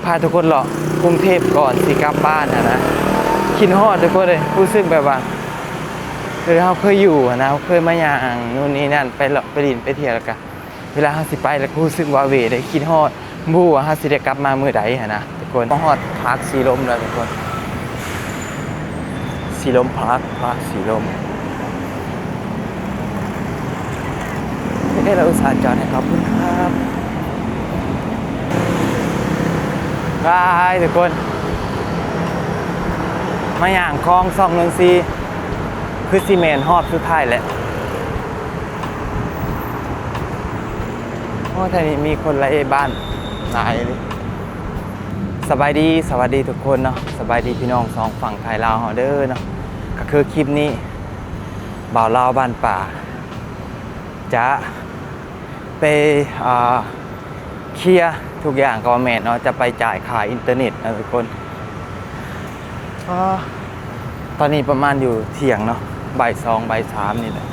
ພາທຸກຄົນເລາະກຸງເທບກ່ອນຊິກັບບ້ານຫັ້ນນະ. ຄິດຮອດທຸກຄົນເອີຍ, ຮູ້ສຶກແບບວ່າ ເອີ ເຮົາເຄີຍຢູ່ຫັ້ນນະ, ເຮົາເຄີຍມາຍ່າງນູ່ນນີ້ນັ້ນ ໄປເລາະໄປຫຼິ້ນໄປທ່ຽວ ແລ້ວກະເວລາເຮົາຊິໄປ ແລ້ວກະຮູ້ສຶກວາເວເດ້, ຄິດຮອດ, ບໍ່ຮູ້ວ່າເຮົາຊິໄດ້ກັບມາມື້ໃດຫັ້ນນະທຸກຄົນ. ມາຮອດພາກສີລົມແລ້ວທຸກຄົນ. ສີລົມພາກ, ພາກສີລົມ. ເອີ ເຮົາອຸດສ່າຈອດໃຫ້ ຂອບຄຸນຄັບ. ບາຍທຸກຄົນ, ມາຍ່າງຄອງສອງໜຶ່ງສີ່ ຄືຊິແມ່ນຮອບສຸດທ້າຍແຫຼະ. ໂອ້ ແຖວນີ້ມີຄົນໄຫຼບ້ານຫຼາຍເລີຍ. ສະບາຍດີ, ສະຫວັດດີທຸກຄົນເນາະ, ສະບາຍດີພີ່ນ້ອງສອງຝັ່ງໄທລາວເຮົາເດີເນາະ. ກະຄືຄລິບນີ້ ບ່າວລາວບ້ານປ່າຈະໄປ ອ່າ ເຄຍທຸກຢ່າງກະວ່າແມ່ນເນາະ, ຈະໄປຈ່າຍຄ່າອິນເຕີເນັດເນາະທຸກຄົນ. ອາ ຕອນນີ້ປະມານຢູ່ທ່ຽງເນາະ, ບ່າຍສອງ ບ່າຍສາມນີ້ແຫຼະ.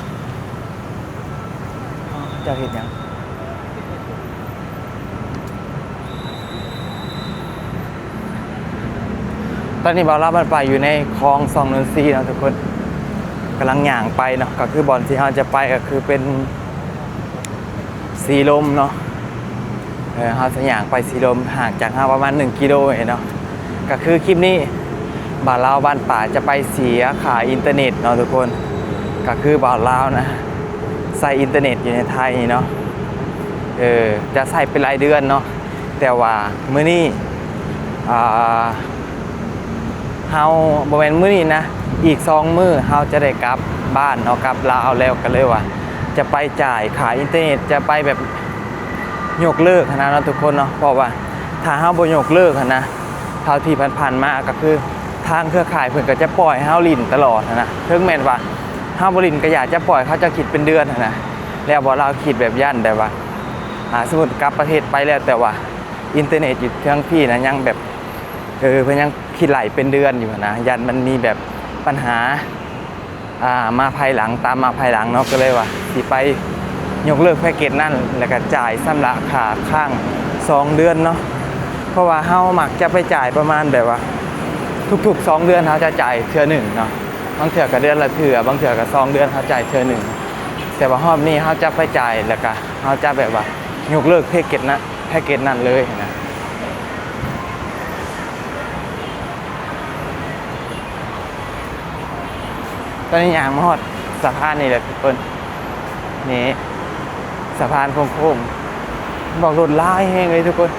ເຈົ້າເຮັດຫຍັງ? ຕອນນີ້ບ່າວລາວບ້ານປ່າຢູ່ໃນຄອງສອງໜຶ່ງສີ່ເນາະທຸກຄົນ, ກຳລັງຍ່າງໄປເນາະ. ກະຄືບ່ອນທີ່ເຮົາຈະໄປກະຄືເປັນສີລົມເນາະ. ເອີ ເຮົາຈະຍ່າງໄປສີລົມ ຫ່າງຈາກເຮົາປະມານໜຶ່ງກິໂລເອງເນາະ. ກະຄືຄລິບນີ້ບ່າວລາວບ້ານປ່າຈະໄປເສຍຄ່າອິນເຕີເນັດເນາະທຸກຄົນ. ກະຄືບ່າວລາວນະ ໃຊ້ອິນເຕີເນັດຢູ່ໃນໄທນີ້ເນາະ, ເອີ ຈະໃຊ້ເປັນລາຍເດືອນເນາະ. ແຕ່ວ່າມື້ນີ້ ອ່າ ເຮົາ ບໍ່ແມ່ນມື້ນີ້ນະ, ອີກສອງມື້ເຮົາຈະໄດ້ກັບບ້ານເນາະ, ກັບລາວແລ້ວ ກະເລີຍວ່າຈະໄປຈ່າຍຄ່າອິນເຕີເນັດ, ຈະໄປແບບຍົກເລີກຫັ້ນນະເນາະທຸກຄົນເນາະ. ເພາະວ່າຖ້າເຮົາບໍ່ຍົກເລີກຫັ້ນນະ, ເທົ່າທີ່ຜ່ານໆມາກະຄືທາງເຄືອຂ່າຍເພິ່ນກະຈະປ່ອຍໃຫ້ເຮົາຫຼິ້ນຕະຫຼອດຫັ້ນນະ, ເຖິງແມ່ນວ່າເຮົາບໍ່ຫຼິ້ນກະຢ່າ, ຈະປ່ອຍເຂົາເຈົ້າຄິດເປັນເດືອນຫັ້ນນະ. ແລ້ວບ່າວລາວຄິດແບບຢ້ານແບບວ່າ ອ່າ ສົມມຸດກັບປະເທດໄປແລ້ວ ແຕ່ວ່າອິນເຕີເນັດຢູ່ທາງພີ້ນະ ຍັງແບບ ເອີ ເພິ່ນຍັງຄິດໄລ່ເປັນເດືອນຢູ່ຫັ້ນນະ, ຢ້ານມັນມີແບບບັນຫາ ອ່າ ມາພາຍຫຼັງ, ຕາມມາພາຍຫຼັງເນາະ. ກະເລີຍວ່າຊິໄປຍົກເລີກແພັກເກັດນັ້ນ ແລ້ວກະຈ່າຍຊຳລະຄ່າຄ້າງສອງເດືອນເນາະ. ເພາະວ່າເຮົາມັກຈະໄປຈ່າຍປະມານແບບວ່າທຸກໆສອງເດືອນເຮົາຈະຈ່າຍເທື່ອໜຶ່ງເນາະ, ບາງເທື່ອກະເດືອນລະເທື່ອ, ບາງເທື່ອກະສອງເດືອນເຮົາຈ່າຍເທື່ອໜຶ່ງ. ແຕ່ວ່າຮອບນີ້ເຮົາຈະໄປຈ່າຍ ແລ້ວກະເຮົາຈະແບບວ່າຍົກເລີກແພັກເກັດນະ ແພັກເກັດນັ້ນເລີຍນະ. ຕອນນີ້ຍ່າງມາຮອດສະພານນີ້ແຫຼະທຸກຄົນ, ນີ້ສະພານໂຄ້ງໆ ບອກລົດຫຼາຍແຮງເລີຍທຸກຄົນ.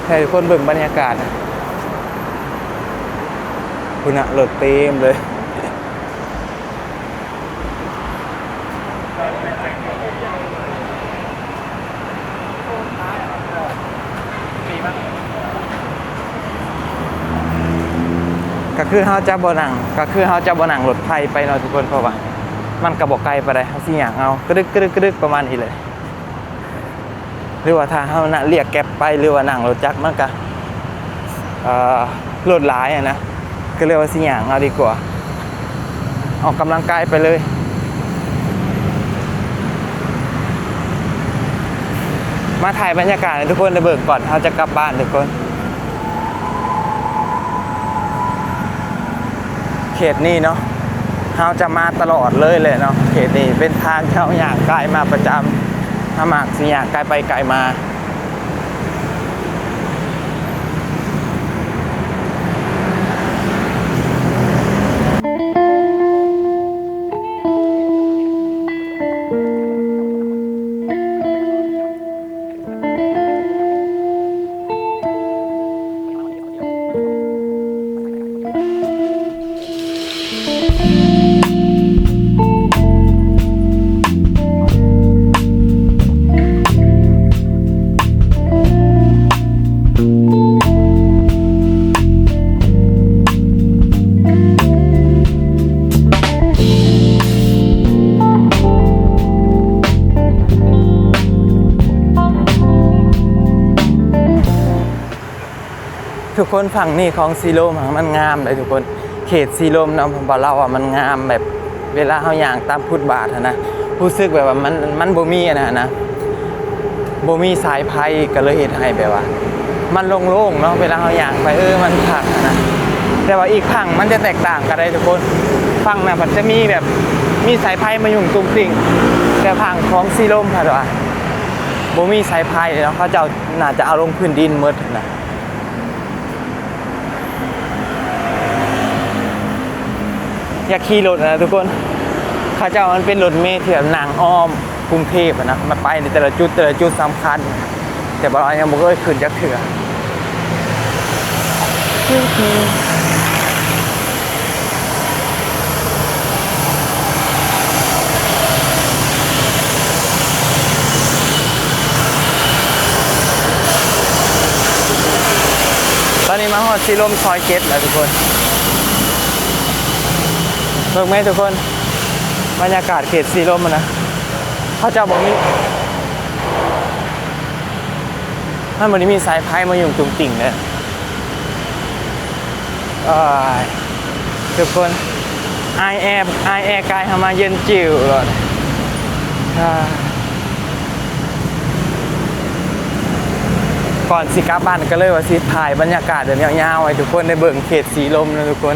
ໃຫ້ທຸກຄົນເບິ່ງບັນຍາກາດນະ, ພຸ້ນນະ ລົດເຕັມເລີຍ. ກະຄືເຮົາຈະບໍ່ນັ່ງ ກະຄືເຮົາຈະບໍ່ນັ່ງລົດໄຟໄປເນາະທຸກຄົນ, ເພາະວ່າມັນກະບໍ່ໄກປານໃດ, ເຮົາຊິຍ່າງເອົາ ກະດຶກກະດຶກກະດຶກປະມານນີ້ເລີຍ. ຫຼືວ່າຖ້າເຮົານະ ລຽກແກັບໄປ ຫຼືວ່ານັ່ງລົດຈັກ ມັນກະ ເອີ ລົດຫຼາຍຫັ້ນນະ, ກະເລີຍວ່າຊິຍ່າງເອົາດີກວ່າ, ອອກກຳລັງກາຍໄປເລີຍ. ມາຖ່າຍບັນຍາກາດໃຫ້ທຸກຄົນໄດ້ເບິ່ງກ່ອນເຮົາຈະກັບບ້ານທຸກຄົນ. ເຂດນີ້ເນາະ ເຮົາຈະມາຕະຫຼອດເລີຍແຫຼະເນາະ, ເຂດນີ້ເປັນທາງທີ່ເຮົາຍ່າງກາຍມາປະຈຳ, ເຮົາມັກຊິຍ່າງກາຍໄປກາຍມາ. ທຸກຄົນ ຝັ່ງນີ້ຂອງສີລົມຫັ້ນມັນງາມເດ້ທຸກຄົນ, ເຂດສີລົມນະ ເວົ້າລາວວ່າມັນງາມ, ແບບເວລາເຮົາຍ່າງຕາມຟຸດບາດຫັ້ນນະ ຮູ້ສຶກແບບວ່າມັນ ມັນບໍ່ມີອັນນັ້ນນະ ບໍ່ມີສາຍໄຟ ກະເລີຍເຮັດໃຫ້ແບບວ່າ ມັນໂລ່ງໆເນາະ ເວລາເຮົາຍ່າງໄປ ເອີ ມັນຄັກນະ. ແຕ່ວ່າອີກຝັ່ງມັນຈະແຕກຕ່າງກັນໄດ໋ທຸກຄົນ. ຝັ່ງນັ້ນມັນຈະມີແບບ ມີສາຍໄຟມາຫຍຸ້ງຕຸງຕິ່ງ ແຕ່ຝັ່ງຂອງສີລົມພັດວ່າບໍ່ມີສາຍໄຟເນາະ ເຂົາເຈົ້າໜ້າຈະເອົາລົງພື້ນດິນໝົດນະ. ຢາກຂີ່ລົດນະທຸກຄົນ ເຂົາເຈົ້າມັນເປັນລົດເມທີ່ແບບນັ່ງອ້ອມກຸງເທບນະ ມາໄປໃນແຕ່ລະຈຸດ ແຕ່ລະຈຸດສຳຄັນ ແຕ່ວ່າເຮົາຍັງບໍ່ເຄີຍຂຶ້ນຈັກເທື່ອ. ຕອນນີ້ມາຮອດສີລົມຊອຍເຈັດແລ້ວທຸກຄົນ ເບິ່ງແມ້ທຸກຄົນ ບັນຍາກາດເຂດສີລົມຫັ້ນນະ ເຂົາເຈົ້າບໍ່ມີ ມັນບໍ່ໄດ້ມີສາຍໄຟມາຫຍຸ້ງຕຸງຕິ່ງເດ້. ເອີຍ ທຸກຄົນ ອາຍແອ ອາຍແອກາຍເຂົ້າມາເຢັນຈິ້ວໂລດ. ອາ ກ່ອນຊິກັບບ້ານກໍເລີຍວ່າຊິຖ່າຍບັນຍາກາດແບບຍາວໆ ໃຫ້ທຸກຄົນໄດ້ເບິ່ງເຂດສີລົມນະທຸກຄົນ.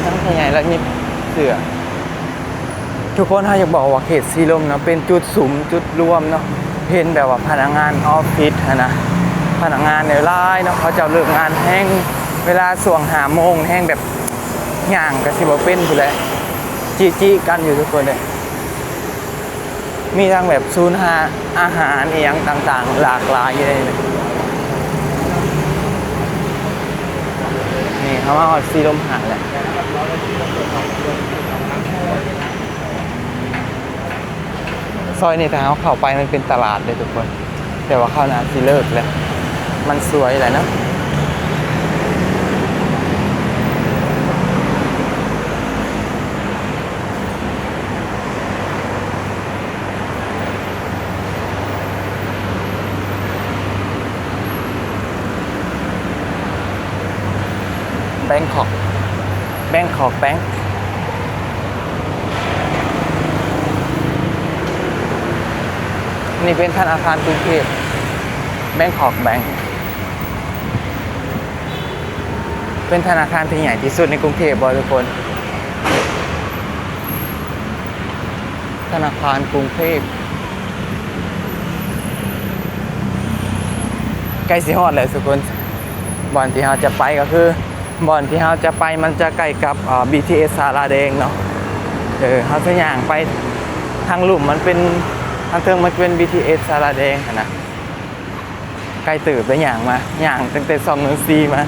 ທັງຜູ້ໃຫຍ່ແລະມີເສື້ອ. ທຸກຄົນ ເຮົາຢາກບອກວ່າເຂດສີລົມນະ ເປັນຈຸດສຸມຈຸດລວມເນາະ ເຫັນແບບວ່າພະນັກງານອອບຟິດຫັ້ນນະ ພະນັກງານຫຼາຍໆເນາະ ເຂົາເຈົ້າເລີກງານແຮງ ເວລາຊ່ວງຫ້າໂມງແຮງແບບ ຍ່າງກໍຊິບໍ່ເປັນພຸ້ນແຫຼະ ຈີ້ໆກັນຢູ່ທຸກຄົນເອີຍ. ມີທັງແບບສູນອາຫານອີ່ຫຍັງຕ່າງໆ ຫຼາກຫຼາຍຢູ່ໃນນີ້. ນີ້ເຮົາມາຮອດສີລົມຫ້າແລ້ວ. ຊອຍນີ້ຖ້າເຮົາເຂົ້າໄປມັນເປັນຕະຫຼາດເດ້ທຸກຄົນ ແຕ່ວ່າເຂົາໜ້າຊິເລີກແລ້ວ ມັນສວຍແຫຼະເນາະ. ແບງຄອກ ແບງຄອກແບງ ນີ້ເປັນທະນາຄານກຸງເທບ ແບງຄອກແບງ ເປັນທະນາຄານທີ່ໃຫຍ່ທີ່ສຸດໃນກຸງເທບບໍ່ທຸກຄົນ? ທະນາຄານກຸງເທບ ໃກ້ຊິຮອດແລ້ວທຸກຄົນ. ບ່ອນທີ່ເຮົາຈະໄປກໍຄື ບ່ອນທີ່ເຮົາຈະໄປມັນຈະໃກ້ກັບ ເອີ ບີທີເອສສາລາແດງເນາະ. ເອີ ເຮົາຈະຍ່າງໄປ ທາງລຸ່ມມັນເປັນ ທາງເທິງມັນເປັນບີທີເອສສາລາແດງຫັ້ນນະ. ໄກເຕີບໄດ໋ ຍ່າງມາ ຍ່າງຕັ້ງແຕ່ສອງໜຶ່ງສີ່ມາ.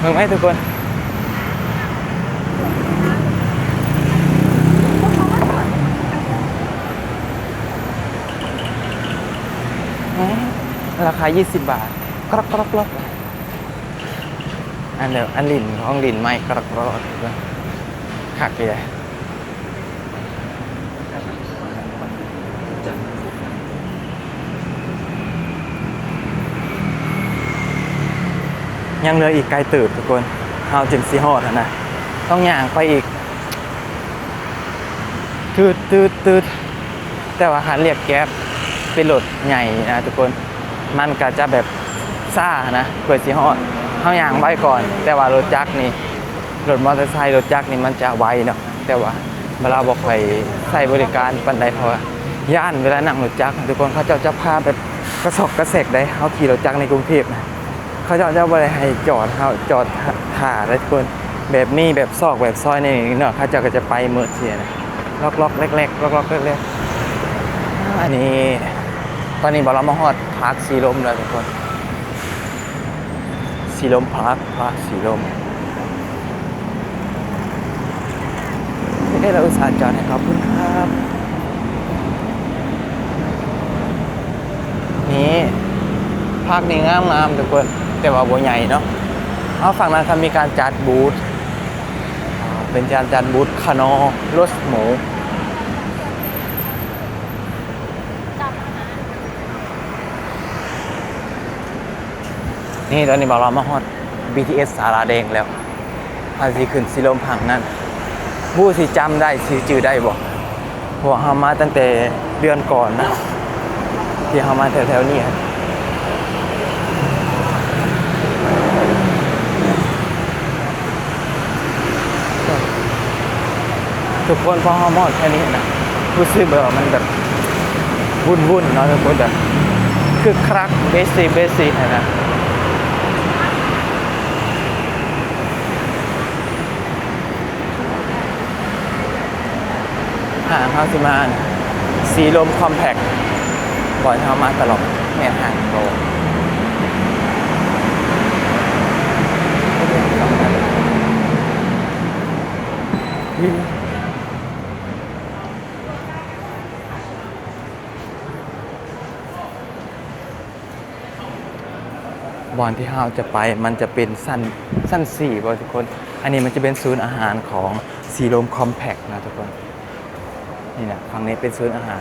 ເບິ່ງໄວ້ທຸກຄົນ ລາຄາຊາວບາດ ກຣອກໆໆ. ອັນແບບ ອັນຫຼິ້ນ ຂອງຫຼິ້ນໃໝ່ ກຣອກໆ ຄັກເລີຍ. ຍັງເຫຼືອອີກໄກເຕີບທຸກຄົນ ເຮົາຈຶ່ງຊິຮອດຫັ້ນນະ ຕ້ອງຍ່າງໄປອີກ ຈືດໆໆ. ແຕ່ວ່າຄັນລຽກແກັບເປັນລົດໃຫຍ່ນະທຸກຄົນ ມັນກະຈະແບບຊ້ານະ ເພື່ອຊິຮອດ. ເຮົາຍ່າງໄວກ່ອນ ແຕ່ວ່າລົດຈັກນີ້ ລົດມໍເຕີໄຊ ລົດຈັກນີ້ມັນຈະໄວເນາະ. ແຕ່ວ່າເວລາບໍ່ຄ່ອຍໃຊ້ບໍລິການປານໃດ ເພາະວ່າຢ້ານເວລານັ່ງລົດຈັກທຸກຄົນ ເຂົາເຈົ້າຈະພາແບບກະຊອກກະແຊກໃດ໋. ເຮົາຂີ່ລົດຈັກໃນກຸງເທບນະ ເຂົາເຈົ້າຈະບໍ່ໄດ້ໃຫ້ຈອດ ເຮົາຈອດຖ້າ ຖ້າໄດ໋ທຸກຄົນ. ແບບມີແບບຊອກແບບຊອຍແນວນີ້ເນາະ ເຂົາເຈົ້າກໍຈະໄປໝົດຊີ້ນະ ລັອກໆແລັກໆ ລັອກໆແລັກໆ. ອັນນີ້ ຕອນນີ້ບໍ່ ເຮົາມາຮອດປາກສີລົມແລ້ວທຸກຄົນ ສີລົມ ປາກ ປາກສີລົມ. ເອ ເຮົາອຸດສ່າຈອດໃຫ້ ຂອບຄຸນຄັບ. ພາກນີ້ງາມໆ ທຸກຄົນ ແຕ່ວ່າບໍ່ໃຫຍ່ເນາະ. ເອົາ ຝັ່ງນັ້ນເຂົາມີການຈັດບູດ ອ່າ ເປັນການຈັດບູດຂະໜໍ່ລົດໝູ. ນີ້ ຕອນນີ້ບ່າວລາວມາຮອດ ບີທີເອສ ສາລາແດງແລ້ວ. ເຮົາຊິຂຶ້ນສີລົມຝັ່ງນັ້ນ ບໍ່ຮູ້ຊິຈຳໄດ້ ຊິຈື່ໄດ້ບໍ່ ເພາະວ່າເຮົາມາຕັ້ງແຕ່ເດືອນກ່ອນນະ ທີ່ເຮົາມາແຖວໆນີ້. ທຸກຄົນ ພໍເຮົາມາຮອດແຖວນີ້ນະ ຮູ້ສຶກແບບວ່າມັນແບບວຸ່ນໆເນາະ ທຸກຄົນ ແບບຄຶກຄັກ ເບສິກ ເບສິກຫັ້ນນະ. ຫ້າງເຮົາຊິມາ ສີລົມຄອມແພັກ ບ່ອນເຮົາມາຕະຫຼອດ ແມ່ນຫ້າງນີ້ບໍ່? ບ່ອນທີ່ເຮົາຈະໄປ ມັນຈະເປັນຊັ້ນ ຊັ້ນສີ່ບໍ່ທຸກຄົນ? ອັນນີ້ມັນຈະເປັນສູນອາຫານຂອງສີລົມຄອມແພັກນະທຸກຄົນ. ນີ້ນະ ຝັ່ງນີ້ເປັນສູນອາຫານ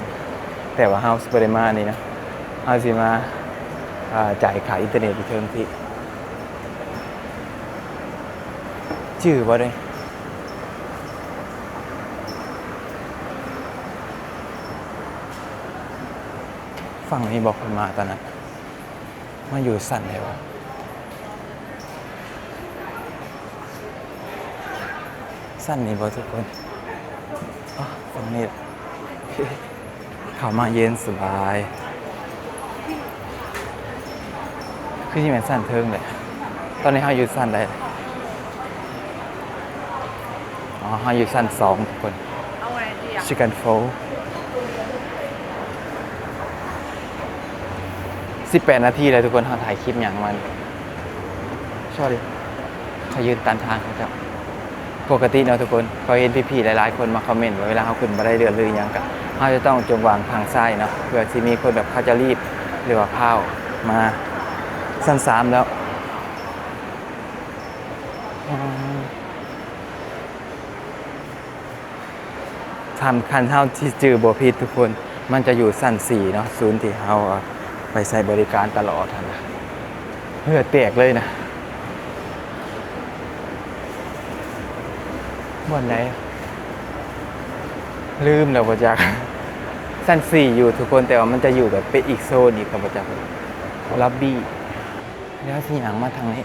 ແຕ່ວ່າເຮົາຊິບໍ່ໄດ້ມານີ້ນະ ເຮົາຊິມາ ອ່າ ຈ່າຍຄ່າອິນເຕີເນັດຢູ່ເທິງພີ້ ຈື່ບໍ່ເດ? ຝັ່ງນີ້ບໍ່ ເພິ່ນມາຕອນນັ້ນ ມາຢູ່ຊັ້ນໃດວະ? ຊັ້ນນີ້ບໍ່ທຸກຄົນ? ອໍ ຝັ່ງນີ້ ເຂົ້າມາເຢັນສະບາຍ. ຄືຊິແມ່ນຊັ້ນເທິງແຫຼະ. ຕອນນີ້ເຮົາຢູ່ຊັ້ນໃດ? ອໍ ເຮົາຢູ່ຊັ້ນສອງທຸກຄົນ. ຊິກເກັນໂຟລ ສິບແປດນາທີແລ້ວທຸກຄົນ. ເຮົາຖ່າຍຄລິບຫຍັງມານີ້? ຊໍຣີ ເຂົາຢືນຕັນທາງເຂົາເຈົ້າ. ປົກກະຕິເນາະທຸກຄົນ ເຂົາເຫັນພີ່ໆຫຼາຍໆຄົນມາຄອມເມັນວ່າ ເວລາເຮົາຂຶ້ນບັນໄດເລື່ອນ ຫຼື ອີ່ຫຍັງກະ ເຮົາຈະຕ້ອງຈົ່ງຫວ່າງທາງຊ້າຍເນາະ ເພື່ອຊິມີຄົນແບບເຂົາຈະລີບ ຫຼືວ່າພ້າວມາ. ຊັ້ນສາມແລ້ວ. ຖ້າຄັນເຮົາຊິຈື່ບໍ່ຜິດທຸກຄົນ ມັນຈະຢູ່ຊັ້ນສີ່ເນາະ ສູນທີ່ເຮົາ ເອີ ໄປໃຊ້ບໍລິການຕະຫຼອດຫັ້ນນະ. ເຫື່ອແຕກເລີຍນະ. ບ່ອນໃດ? ລືມແລ້ວບໍ່ຈັກ. ຊັ້ນສີ່ຢູ່ທຸກຄົນ ແຕ່ວ່າມັນຈະຢູ່ແບບເປັນອີກໂຊນອີກກໍບໍ່ຈັກ. ລັອບບີ້. ດຽວຊິຍ່າງມາທາງນີ້.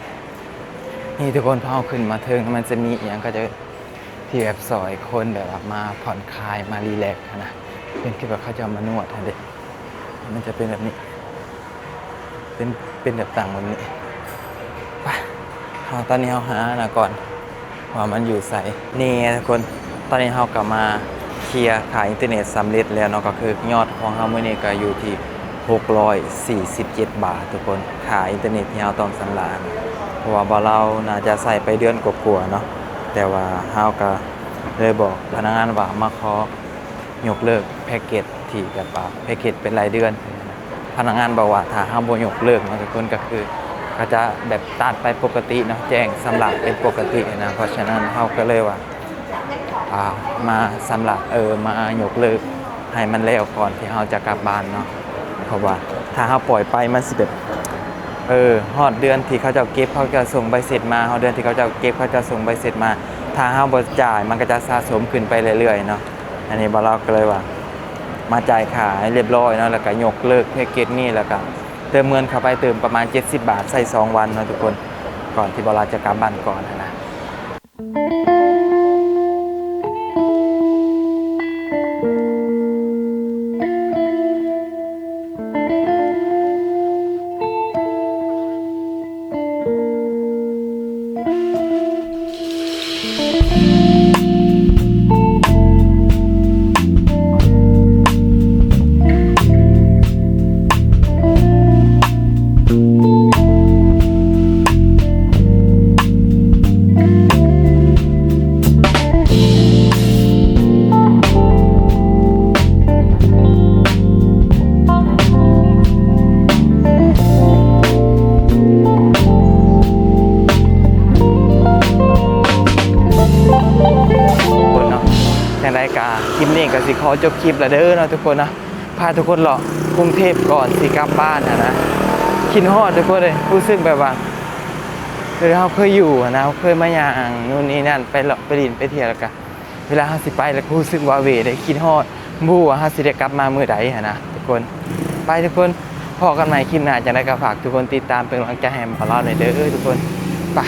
ນີ້ທຸກຄົນ ພໍເຮົາຂຶ້ນມາເທິງ ມັນຈະມີອີ່ຫຍັງ ເຂົາເຈົ້າ ທີ່ແບບຊ່ອຍຄົນແບບວ່າມາຜ່ອນຄາຍ ມາຣີແລັກຫັ້ນນະ. ເປັນຄືແບບເຂົາເຈົ້າມານວດຫັ້ນເດ້. ມັນຈະເປັນແບບນີ້ ເປັນ ເປັນແບບຕັ້ງແບບນີ້. ໄປ ເຮົາ ຕອນນີ້ເຮົາຫາອັນນະກ່ອນ ວ່າມັນຢູ່ໃສ. ນີ້ທຸກຄົນ ຕອນນີ້ເຮົາກໍມາເຄຍຄ່າອິນເຕີເນັດສຳເລັດແລ້ວເນາະ ກໍຄືຍອດຂອງເຮົາມື້ນີ້ກໍຢູ່ທີ່ຫົກຮ້ອຍສີ່ສິບເຈັດບາດທຸກຄົນ ຄ່າອິນເຕີເນັດທີ່ເຮົາຕ້ອງຊຳລະ. ເພາະວ່າບ່າວລາວໜ້າຈະໃຊ້ໄປເດືອນກວ່າໆເນາະ ແຕ່ວ່າເຮົາກໍເລີຍບອກພະນັກງານວ່າມາຂໍຍົກເລີກແພັກເກັດ ທີ່ແບບວ່າແພັກເກັດເປັນລາຍເດືອນ. ພະນັກງານບອກວ່າຖ້າເຮົາບໍ່ຍົກເລີກເນາະທຸກຄົນ ກໍຄືເຂົາຈະແບບຕັດໄປປົກກະຕິເນາະ ແຈ້ງຊຳລະເປັນປົກກະຕິຫັ້ນນະ. ເພາະສະນັ້ນເຮົາກໍເລີຍວ່າ ອ່າ ມາຊຳລະ ເອີ ມາຍົກເລີກໃຫ້ມັນແລ້ວກ່ອນທີ່ເຮົາຈະກັບບ້ານເນາະ. ເພາະວ່າຖ້າເຮົາປ່ອຍໄປມັນຊິແບບ ເອີ ຮອດເດືອນທີ່ເຂົາເຈົ້າເກັບ ເຂົາເຈົ້າສົ່ງໃບເສັດມາ ຮອດເດືອນທີ່ເຂົາເຈົ້າເກັບ ເຂົາເຈົ້າສົ່ງໃບເສັດມາ ຖ້າເຮົາບໍ່ຈ່າຍມັນກໍຈະສະສົມຂຶ້ນໄປເລື້ອຍໆເນາະ. ອັນນີ້ບ່າວລາວກໍເລີຍວ່າມາຈ່າຍຄ່າໃຫ້ລຽບຮ້ອຍເນາະ ແລ້ວກໍຍົກເລີກແພັກເກັດນີ້ ແລ້ວກໍເຕີມເງິນເຂົ້າໄປເຕີມປະມານເຈັດສິບບາດ ໃຊ້ສອງວັນເນາະທຸກຄົນ ກ່ອນທີ່ບ່າວລາວຈະກັບບ້ານກ່ອນຫັ້ນນະ. ກໍຊິຂໍຈົບຄລິບລະເດີເນາະທຸກຄົນເນາະ ພາທຸກຄົນເລາະກຸງເທບກ່ອນຊິກັບບ້ານຫັ້ນນະ. ຄິດຮອດທຸກຄົນເອີຍ ຮູ້ສຶກແບບວ່າ ເອີ ເຮົາເຄີຍຢູ່ຫັ້ນນະ ເຮົາເຄີຍມາຍ່າງນູ່ນນີ້ນັ້ນ ໄປເລາະໄປຫຼິ້ນໄປທ່ຽວ ແລ້ວກະເວລາເຮົາຊິໄປ ແລ້ວກໍຮູ້ສຶກວາເວເດ້ ຄິດຮອດ ບໍ່ຮູ້ວ່າເຮົາຊິໄດ້ກັບມາມື້ໃດຫັ້ນນະທຸກຄົນ. ໄປທຸກຄົນ ພໍ້ກັນໃໝ່ຄລິບໜ້າ ຈັ່ງໃດກໍຝາກທຸກຄົນຕິດຕາມເປັນກຳລັງໃຈໃຫ້ບ່າວລາວແດ່ເດີທຸກຄົນ. ໄປ.